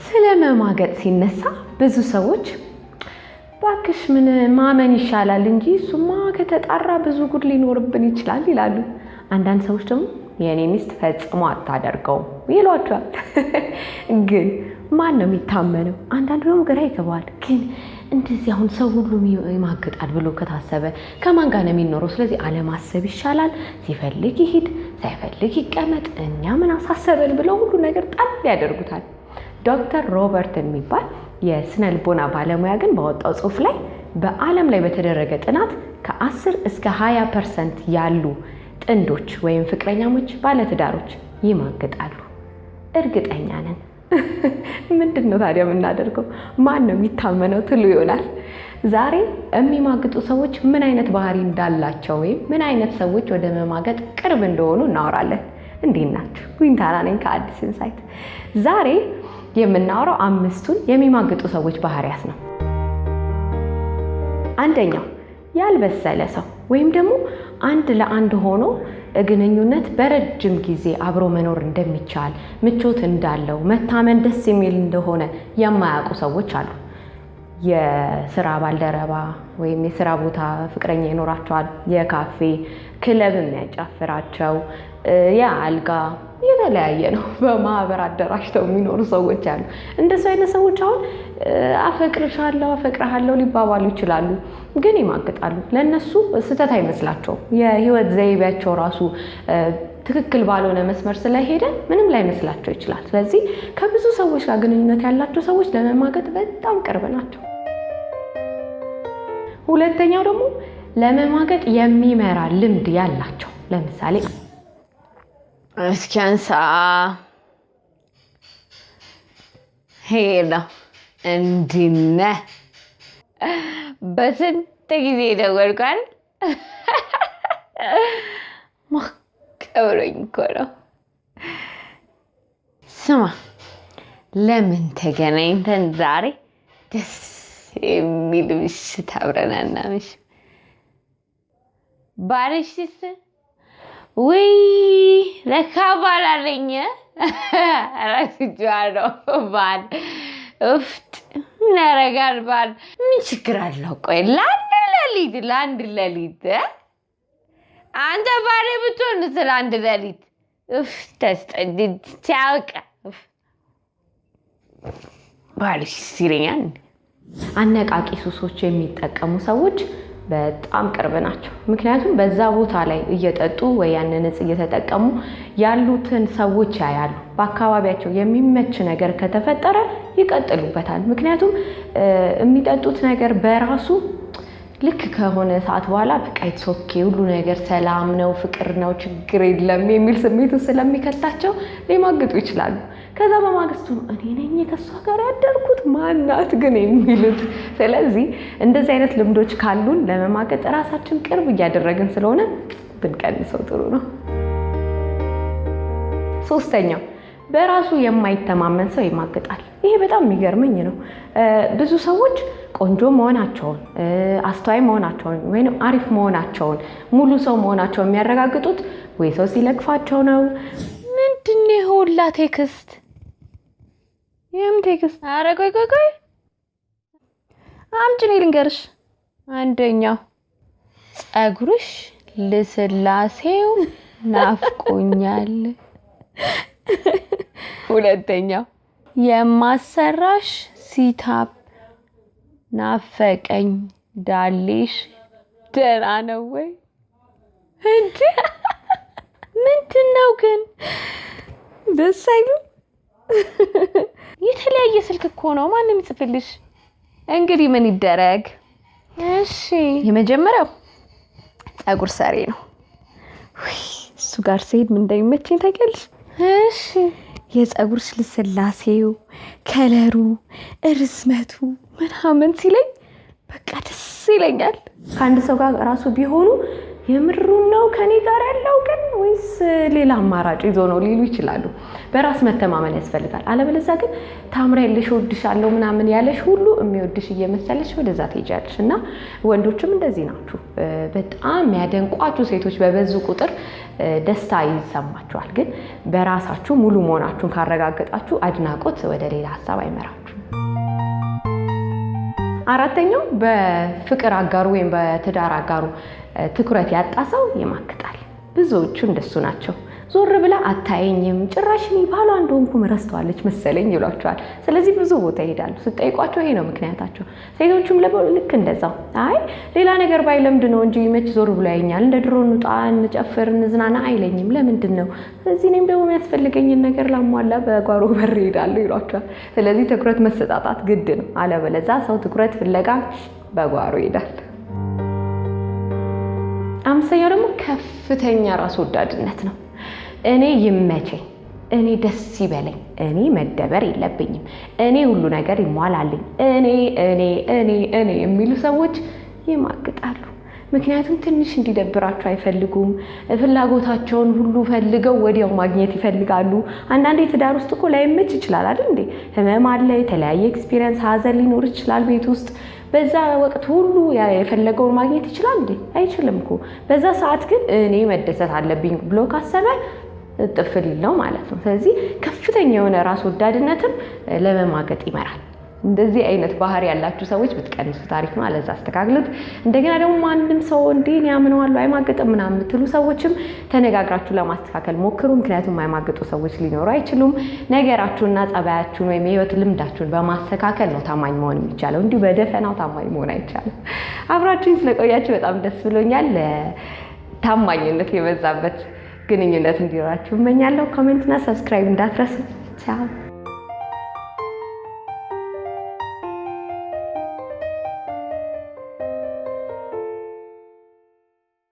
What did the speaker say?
ስለ መማገጥ ሲነሳ ብዙ ሰዎች ባክሽ ምን ማመን ይሻላል እንጂ እሱማ ከተጣራ ብዙ ጉድ ሊኖርብን ይችላል ይላሉ። አንዳንድ ሰዎች ደግሞ የእኔ ሚስት ፈጽሞ አታደርገውም ይሏቸዋል። ግን ማን ነው የሚታመነው? አንዳንዱ ደግሞ ግራ ይገባዋል። ግን እንደዚህ አሁን ሰው ሁሉ ይማግጣል ብሎ ከታሰበ ከማን ጋር ነው የሚኖረው? ስለዚህ አለማሰብ ይሻላል። ሲፈልግ ይሂድ፣ ሳይፈልግ ይቀመጥ፣ እኛ ምን አሳሰበን ብለው ሁሉ ነገር ጣል ያደርጉታል። ዶክተር ሮበርት የሚባል የስነ ልቦና ባለሙያ ግን ባወጣው ጽሑፍ ላይ በዓለም ላይ በተደረገ ጥናት ከ10 እስከ 20% ያሉ ጥንዶች ወይም ፍቅረኛሞች፣ ባለትዳሮች ይማግጣሉ። እርግጠኛ ነን። ምንድን ነው ታዲያ የምናደርገው? ማን ነው የሚታመነው ትሉ ይሆናል። ዛሬ የሚማግጡ ሰዎች ምን አይነት ባህሪ እንዳላቸው ወይም ምን አይነት ሰዎች ወደ መማገጥ ቅርብ እንደሆኑ እናወራለን። እንዴት ናችሁ? ዊንታና ነኝ ከአዲስ ኢንሳይት። ዛሬ የምናወራው 5ቱን የሚማግጡ ሰዎች ባህሪያት ነው። አንደኛው ያልበሰለ ሰው ወይም ደግሞ አንድ ለአንድ ሆኖ ግንኙነት በረጅም ጊዜ አብሮ መኖር እንደሚቻል፣ ምቾት እንዳለው፣ መታመን ደስ የሚል እንደሆነ የማያውቁ ሰዎች አሉ። የስራ ባልደረባ ወይም የስራ ቦታ ፍቅረኛ ይኖራቸዋል። የካፌ ክለብ የሚያጫፍራቸው፣ የአልጋ የተለያየ ነው። በማህበር አደራጅተው የሚኖሩ ሰዎች አሉ። እንደሱ አይነት ሰዎች አሁን አፈቅርሻለሁ፣ አፈቅርሃለሁ ሊባባሉ ይችላሉ፣ ግን ይማግጣሉ። ለእነሱ ስህተት አይመስላቸውም። የህይወት ዘይቤያቸው ራሱ ትክክል ባልሆነ መስመር ስለሄደ ምንም ላይመስላቸው ይችላል። ስለዚህ ከብዙ ሰዎች ጋር ግንኙነት ያላቸው ሰዎች ለመማገጥ በጣም ቅርብ ናቸው። ሁለተኛው ደግሞ ለመማገጥ የሚመራ ልምድ ያላቸው፣ ለምሳሌ እስኪ አንሳ። Hello፣ እንዴት ነህ? በስንት ጊዜ ደወልኩ አይደል? ሞቅ ብሎኝ እኮ ነው። ስማ፣ ለምን ተገናኝተን ዛሬ ደስ የሚል ምሽት አብረን አናመሽም? ባልሽስ? ውይ ለካ ባል አለኝ። ረስቼዋለሁ። ባል እፍጥ ምን ያደርጋል ባል? ምን ችግር አለው? ቆይ ለአንድ ሌሊት አንተ ባሌ ብትሆን ስለ አንድ ሌሊት እፍ ተስጠ ሲያውቅ ባልሽ ይለኛል። አነቃቂ ሱሶች የሚጠቀሙ ሰዎች በጣም ቅርብ ናቸው። ምክንያቱም በዛ ቦታ ላይ እየጠጡ ወይ ያንን እጽ እየተጠቀሙ ያሉትን ሰዎች ያያሉ። በአካባቢያቸው የሚመች ነገር ከተፈጠረ ይቀጥሉበታል። ምክንያቱም የሚጠጡት ነገር በራሱ ልክ ከሆነ ሰዓት በኋላ በቃ it's okay፣ ሁሉ ነገር ሰላም ነው፣ ፍቅር ነው፣ ችግር የለም የሚል ስሜት ስለሚከታቸው ሊማግጡ ይችላሉ። ከዛ በማግስቱ እኔ ነኝ ከእሷ ጋር ያደርኩት ማናት ግን የሚሉት። ስለዚህ እንደዚህ አይነት ልምዶች ካሉን ለመማገጥ ራሳችን ቅርብ እያደረግን ስለሆነ ብንቀንሰው ጥሩ ነው። ሶስተኛው በራሱ የማይተማመን ሰው ይማግጣል። ይሄ በጣም የሚገርመኝ ነው። ብዙ ሰዎች ቆንጆ መሆናቸውን፣ አስተዋይ መሆናቸውን ወይም አሪፍ መሆናቸውን፣ ሙሉ ሰው መሆናቸውን የሚያረጋግጡት ወይ ሰው ሲለክፋቸው ነው። ምንድን ነው የሁላ text? ይህም text። ኧረ ቆይ ቆይ ቆይ አምጪ፣ እኔ ልንገርሽ። አንደኛው ፀጉርሽ ልስላሴው ናፍቆኛል። ሁለተኛው የማሰራሽ sit up ናፈቀኝ፣ ዳሌሽ ደህና ነው ወይ? እንዴ ምንድን ነው ግን? ደስ አይሉ? የተለያየ ስልክ እኮ ነው። ማንም ይጽፍልሽ። እንግዲህ ምን ይደረግ። እሺ የመጀመሪያው ፀጉር ሰሪ ነው። ውይ እሱ ጋር ስሄድ ምን እንደሚመቸኝ ታውቂያለሽ? እሺ የፀጉርሽ ልስላሴው፣ ከለሩ፣ እርዝመቱ ምናምን ሲለኝ በቃ ደስ ይለኛል። ከአንድ ሰው ጋር ራሱ ቢሆኑ የምሩን ነው ከኔ ጋር ያለው ግን ወይስ ሌላ አማራጭ ይዞ ነው ሊሉ ይችላሉ። በራስ መተማመን ያስፈልጋል። አለበለዚያ ግን ታምሪያለሽ፣ እወድሻለሁ ምናምን ያለሽ ሁሉ የሚወድሽ እየመሰለሽ ወደዛ ትሄጃለሽ። እና ወንዶችም እንደዚህ ናችሁ። በጣም የሚያደንቋችሁ ሴቶች በበዙ ቁጥር ደስታ ይሰማችኋል። ግን በራሳችሁ ሙሉ መሆናችሁን ካረጋገጣችሁ አድናቆት ወደ ሌላ ሀሳብ አይመራችሁም። አራተኛው በፍቅር አጋሩ ወይም በትዳር አጋሩ ትኩረት ያጣ ሰው ይማግጣል። ብዙዎቹ እንደሱ ናቸው። ዞር ብላ አታየኝም፣ ጭራሽ እኔ ባሏ እንደሆንኩም ረስተዋለች መሰለኝ ይሏቸዋል። ስለዚህ ብዙ ቦታ ይሄዳሉ። ስጠይቋቸው ይሄ ነው ምክንያታቸው። ሴቶቹም ልክ እንደዛው፣ አይ ሌላ ነገር ባይለምድ ነው እንጂ መች ዞር ብሎ ያየኛል፣ እንደ ድሮ እንውጣ፣ እንጨፍር፣ እንዝናና አይለኝም። ለምንድን ነው? ስለዚህ እኔም ደግሞ የሚያስፈልገኝን ነገር ላሟላ በጓሮ በር ይሄዳሉ ይሏቸዋል። ስለዚህ ትኩረት መሰጣጣት ግድ ነው። አለበለዛ ሰው ትኩረት ፍለጋ በጓሮ ይሄዳል። አምስተኛው ደግሞ ከፍተኛ ራስ ወዳድነት ነው። እኔ ይመቸኝ፣ እኔ ደስ ይበለኝ፣ እኔ መደበር የለብኝም፣ እኔ ሁሉ ነገር ይሟላልኝ፣ እኔ እኔ እኔ እኔ የሚሉ ሰዎች ይማግጣሉ። ምክንያቱም ትንሽ እንዲደብራቸው አይፈልጉም። ፍላጎታቸውን ሁሉ ፈልገው ወዲያው ማግኘት ይፈልጋሉ። አንዳንዴ ትዳር ውስጥ እኮ ላይመች ይችላል አይደል እንዴ? ህመም አለ፣ የተለያየ experience፣ ሀዘን ሊኖር ይችላል ቤት ውስጥ። በዛ ወቅት ሁሉ የፈለገውን ማግኘት ይችላል እንዴ? አይችልም እኮ። በዛ ሰዓት ግን እኔ መደሰት አለብኝ ብሎ ካሰበ እጥፍ ሊል ነው ማለት ነው። ስለዚህ ከፍተኛ የሆነ ራስ ወዳድነትም ለመማገጥ ይመራል። እንደዚህ አይነት ባህሪ ያላችሁ ሰዎች ብትቀንሱ ታሪክ ነው። አለዛ አስተካክሉት። እንደገና ደግሞ ማንም ሰው እንዴ እኔ አምነዋለሁ አይማግጥም ምናምን የምትሉ ሰዎችም ተነጋግራችሁ ለማስተካከል ሞክሩ። ምክንያቱም የማይማግጡ ሰዎች ሊኖሩ አይችሉም። ነገራችሁና ጸባያችሁን ወይም የህይወት ልምዳችሁን በማስተካከል ነው ታማኝ መሆን የሚቻለው። እንዲሁ በደፈናው ታማኝ መሆን አይቻልም። አብራችሁኝ ስለቆያችሁ በጣም ደስ ብሎኛል። ታማኝነት የበዛበት ግንኙነት እንዲኖራችሁ እመኛለሁ። Comment ና subscribe እንዳትረሱ። ቻው።